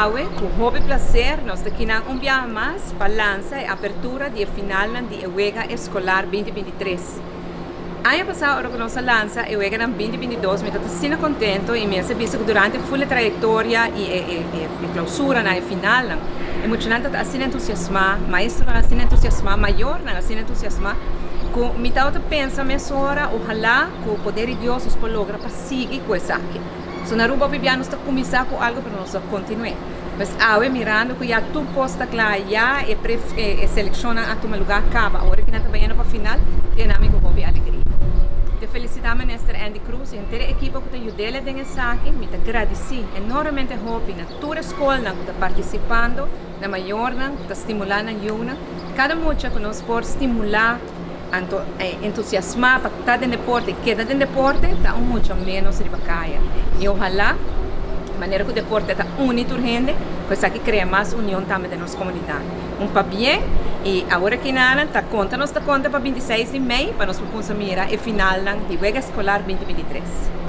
Awe, ku hopi plaser, nos ta akinan un biaha mas pa lansa e apertura di e finalnan di e Wega Eskolar 2023. Aña pasá ora ku nos a lansa e weganan 2022 mi tabata asina kontento i mi a sa bisa ku durante ful e trayektoria i e e e klousuranan, e finalnan, e muchanan tabata asina entusiasmá, maestronan asina entusiasmá, mayornan asina entusiasmá ku mi tabata pensa mesora ohalá ku poder di Dios nos por logra pa sigui ku esaki. So na Aruba hopi bia nos ta kuminsá ku algu pero nos ta kontinu'é. Pues awe mirando ku ya tur kos ta kla, ya e pre e selekshonnan a tuma lugá kaba, awor ki nan ta bayendo pa final, tin nan mi ku hopi alegria. Te felisitá Minister Endy Croes i henter e ekipo ku ta yud'el den esaki. Mi ta gradisí enormemente hopi na tur e skolnan ku ta partisipando, na mayornan ku ta stimulá nan yunan. Kada mucha ku nos por stimulá. Anto e entusiasmá pa ta den deporte i keda den deporte ta un mucho ménos riba kaya. I ohalá, manera ku deporte ta uni tur hende, ku esaki krea mas union tambe den nos komunidat. Un pabien i awor aki nan ta konta nos ta konta pa 26 di mei pa nos por kumsa mira e finalnan di Wega Eskolar 2023.